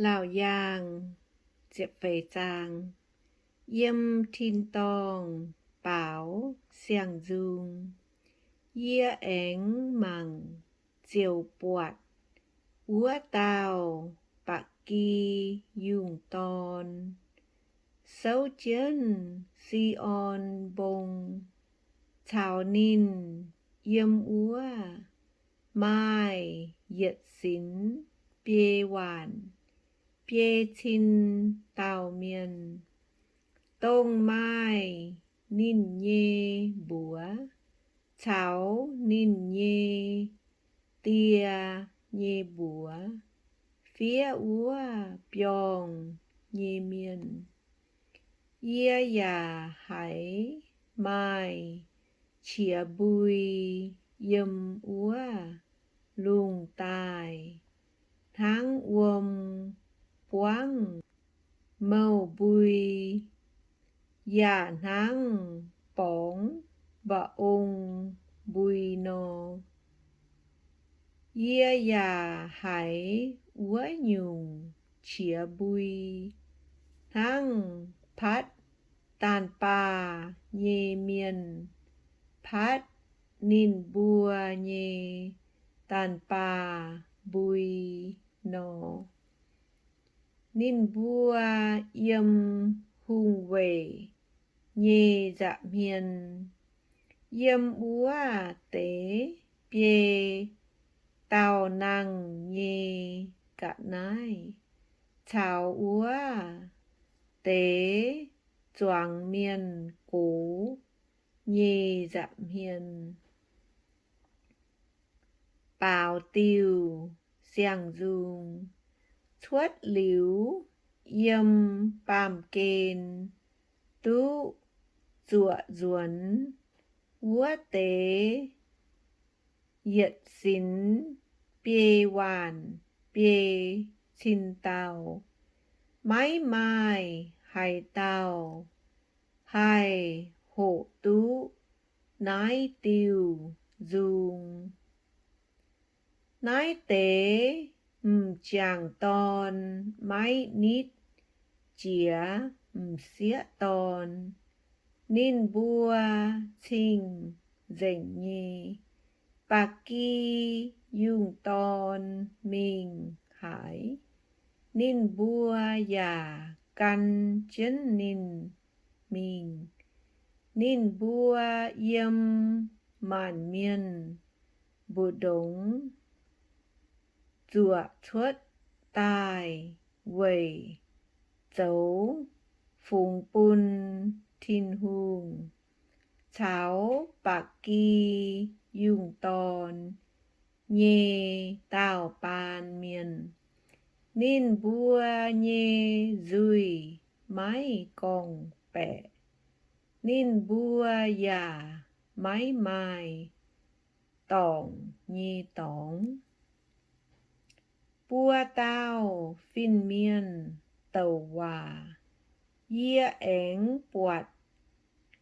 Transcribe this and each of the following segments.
Laauc Yaangh, Ziepc Feix Zaang. Yiem tin-dorngh baaux siang-nzung, yie aengx mangc ziouc buatc wuov dauh ba'gi yungh dorn souv jienv Si^on Mbong caux ninh yiem wuov maaih yietc sinx biei waanc biei cin dauh mienh, dongh maaih ninh nyei mbuox caux ninh nyei die nyei mbuox fiev wuov biorngh nyei mienh. Yie yaac haiz maaih qiex mbui yiem wuov lungh daaih hnangv wuom buangv mouh mbui, yaac hnangv borngz mba'ong mbui nor. Yie yaac haiz wuov nyungc qiex mbui hnangv patv daanh baah nyei mienh patv ninh mbuo nyei daanh baah mbui nor. Ninh mbuo yiem hungh weic nyei nza'hmien, yiem wuov deix biei daauh nangh nyei ga'naaiv caux wuov deix zuangx mienh gox nyei nza'hmien baaux diuh siang-nzung. Cuotv liuz yiem baamh gen duqv zuoqc nzuonx wuov deix yietc sinx biei waanc biei cin dauh, maiv maaih haaix dauh haih hoqc duqv naaiv diuh nzung. Naaiv deix m'jangc dorn maiv nitv jiex m'sieqv dorn. Ninh mbuo cing-nzengc nyei. Ba'gi yungh dorn mingh haaix, ninh mbuo yaac gan jienv ninh mingh. Ninh mbuo yiem maanc mienh mbu'ndongx zuoqc cuotv daaih weic zoux fungx bun Tin-Hungh caux ba'gi yungh dorn nyei daauh baan mienh. Ninh mbuo nyei nzuih maiv gorngv-baeqc, ninh mbuo yaac maiv maaih dorngc nyei dorngx. Buo dauh fin-mienh douc waac. Yie aengx buatc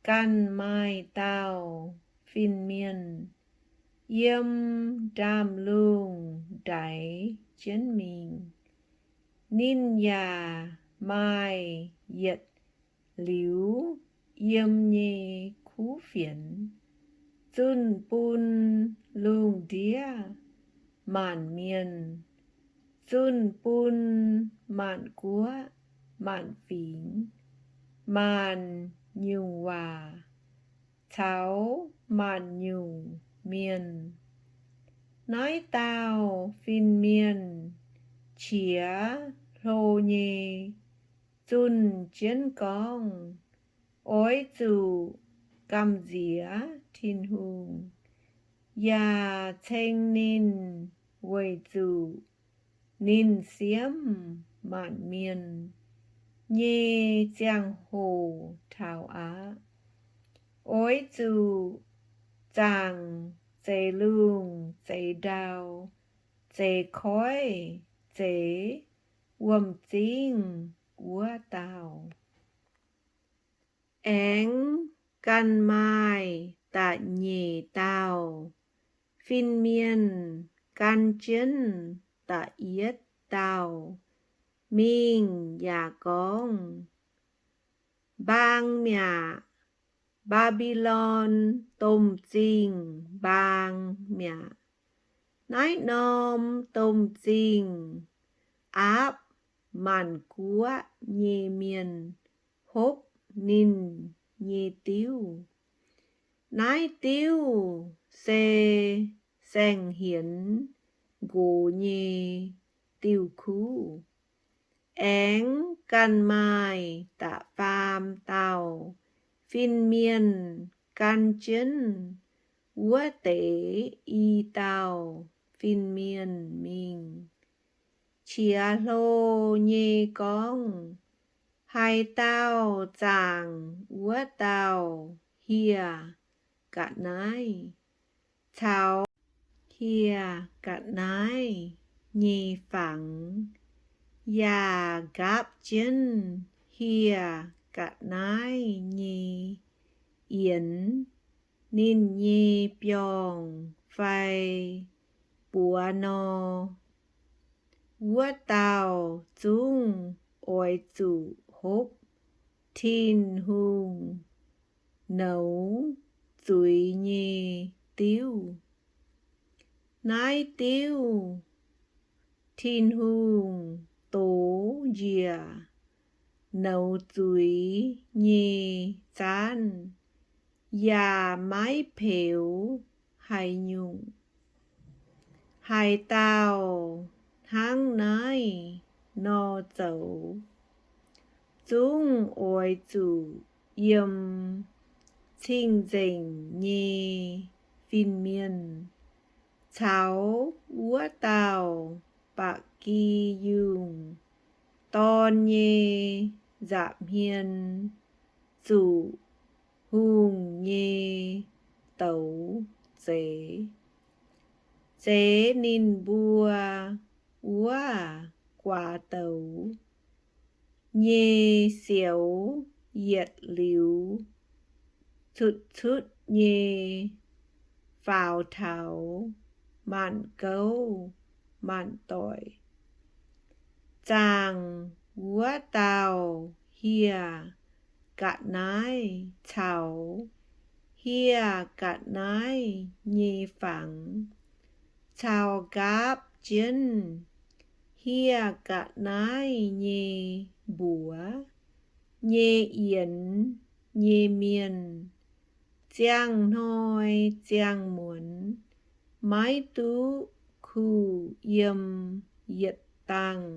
ganh maaih dauh fin-mienh yiem ndaamv-lungh ndaix jienv mingh. Ninh yaac maaih yietc liuz yiem nyei kuv fienx, zunh bun lungh ndiev maanc mienh, zunh bun maanc guoqv, maanc fingx, maanc nyungc waac caux maanc nyungc mienh. Naaiv dauh fin-mienh qiex hlo nyei zunh jienv gorngv, oix zuqc gamh nziex Tin-Hungh yaac ceng ninh, weic zuqc ninh siemv maanc mienh nyei ziangh hoc taux aqv. Oix zuqc zaangc zeix lungh zeix ndau, zeix koiv, zeix wuom-zingv wuov dauh. Aengx ganh maaih da'nyeic dauh fin-mienh gan jienv da'yietv dauh mingh yaac gorngv, Mbaang mi'aqv, Mbaa^mbi^lon, domh zingh mbaang mi'aqv. Naaiv norm domh zingh aapv maanc guoqv nyei mienh hopv ninh nyei diuv. Naaiv diuv se saeng-hienx nqox nyei diuh kuv. Aengx ganh maaih da'faam dauh fin-mienh gan jienv wuov deix i dauh fin-mienh mingh. Qiex hlo nyei gorngv, Haaix dauh zaangc wuov dauh hieh ga'naaiv caux hieh ga'naaiv nyei fangx, yaac nqaapv jienv hieh ga'naaiv nyei yienx, ninh nyei biorngh fai buoz nor, wuov dauh zungv oix zuqc hopv Tin-Hungh nouz zuiz nyei diuv. Naaiv diuv Tin-Hungh dox njiec nouz zuiz nyei zaanv, yaac maiv peux haaix nyungc. Haaix dauh hnangv naaiv nor zoux, zungv oix zuqc yiem cing-nzengc nyei fin-mienh caux wuov dauh ba'gi yungh dorn nyei nza'hmien zuqc hungh nyei douz zeix, zeix ninh mbuo wuov guaax douz nyei sioux yietc liuz cutv-cutv nyei faaux taux maanc gouv maanc doic. Zaangc wuov dauh hieh ga'naaiv caux hieh ga'naaiv nyei fangx, caux nqaapv jienv hieh ga'naaiv nyei mbuox nyei yienx nyei mienh, ziangh hnoi ziangh muonz maiv duqv kuh yiem yietc dangh.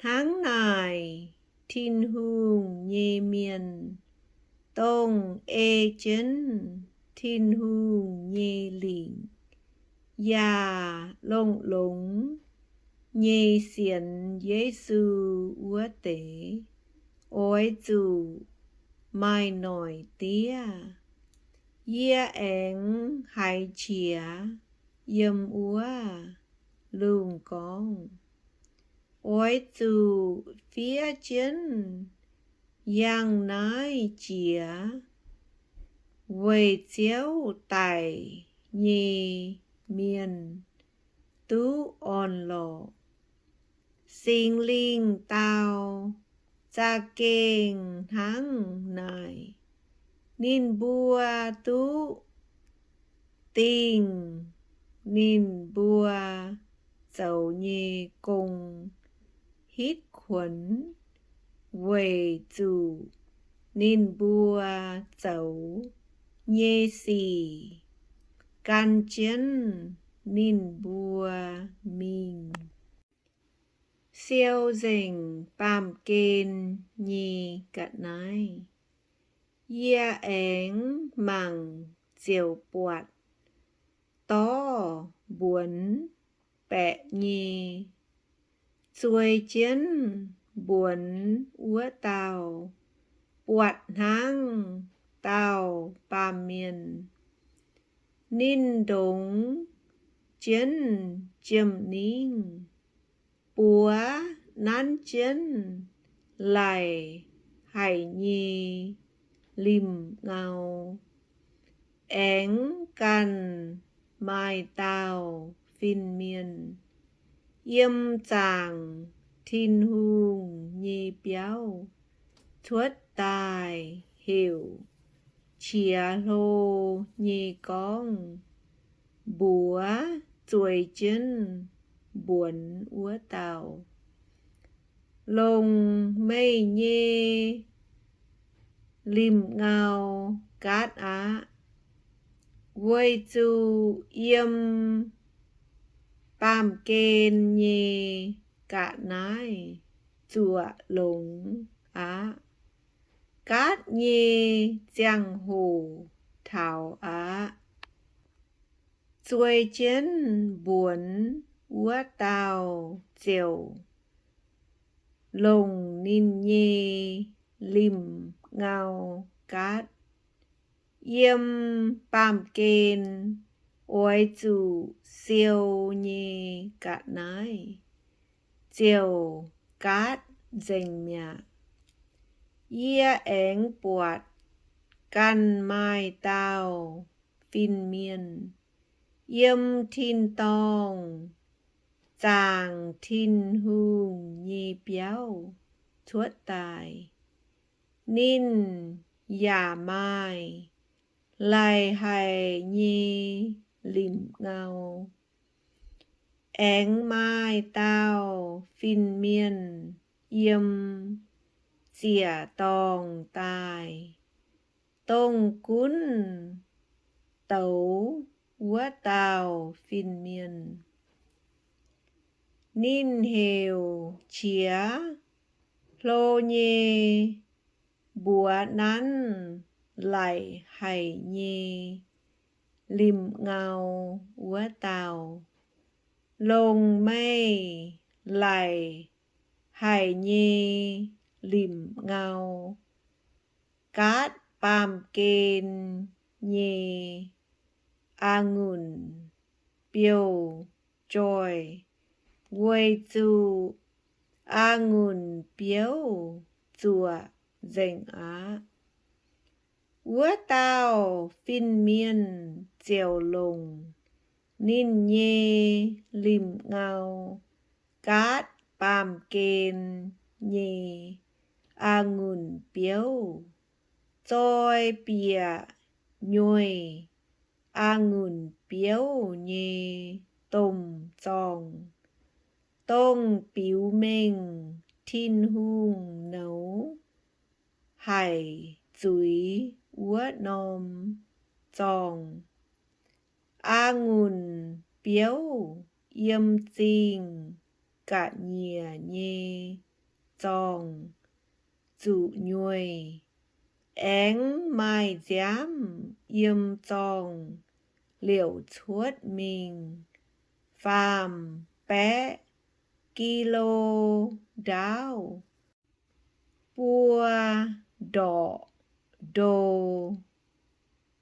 Hnangv naaic, Tin-Hungh nyei mienh, dongh ei jienv Tin-Hungh nyei lingc yaac longx-longx nyei sienx Yesu wuov deix, oix zuqc maaih noic diev. Yie aengx haiz qiex yiem wuov lungh gorngv, Oix zuqc fiev jienv yangh naaiv jiex, weic Ziouv daic nyei mienh duqv orn-lorqc. Singx Lingh dau, Za'gengh hnangv naaic, ninh mbuo duqv dingh ninh mbuo zoux nyei gong hitv kuonx, weic zuqc ninh mbuo zoux nyei sic gan jienv ninh mbuo mingh. Siou nzengc baamh gen nyei ga'naaiv. Yie aengx mangc ziouc buatc dorv mbuonx baeqc nyei, zueiz jienv mbuonx wuov dauh buatc hnangv dauh baamh mienh. Ninh ndongx jienv jiem-ningv, buoz nanv jienv laic haic nyei limh ngau. Aengx ganh maaih dauh fin-mienh, yiem zaangc Tin-Hungh nyei biauv cuotv daaih heuc qiex hlo nyei gorngv mbuox zueiz jienv mbuonx wuov dauh, Longc meih nyei limh ngau gaatv aqv, weic zuqc yiem baamh gen nyei ga'naaiv zuoqc longx aqv. Gaatv nyei ziangh hoc taux aqv. Zueiz jienv mbuonx wuov dauh ziouc longc ninh nyei limh ngau gaatv. Yiem baamh gen oix zuqc siou nyei ga'naaiv ziouc gaatv nzengc mi'aqv. Yie aengx buatc ganh maaih dauh fin-mienh yiem tin-dorngh zaangc Tin-Hungh nyei biauv cuotv daaih. Ninh yaac maaih laic haic nyei limh ngau. Aengx maaih dauh fin-mienh yiem ziec-dorngh daaih, dongh gunv douz wuov dauh fin-mienh. Ninh heuc qiex hlo nyei mbuox nanv laic haic nyei limh ngau wuov dauh, Longc meih laic haic nyei limh ngau gaatv baamh gen nyei a'ngunc biouv-joih, weic zuqc a'ngunc biouv zuoqc nzengc aqv. Wuov dauh fin-mienh ziouc longc ninh nyei limh ngau gaatv baamh gen nyei a'ngunc biouv, zoi bieqc nyueih a'ngunc biouv nyei domh zorngh, dongh biux mengh Tin-Hungh nouz haic zuiz wuov norm zorngh. A'ngunc biouv yiem zingh ga'nyiec nyei zorngh zuqc nyueih. Aengx maaih nziaamv yiem zorngh liouc cuotv mingh faam-baeqv ki^lo ndaauv, buo ndorqc ndo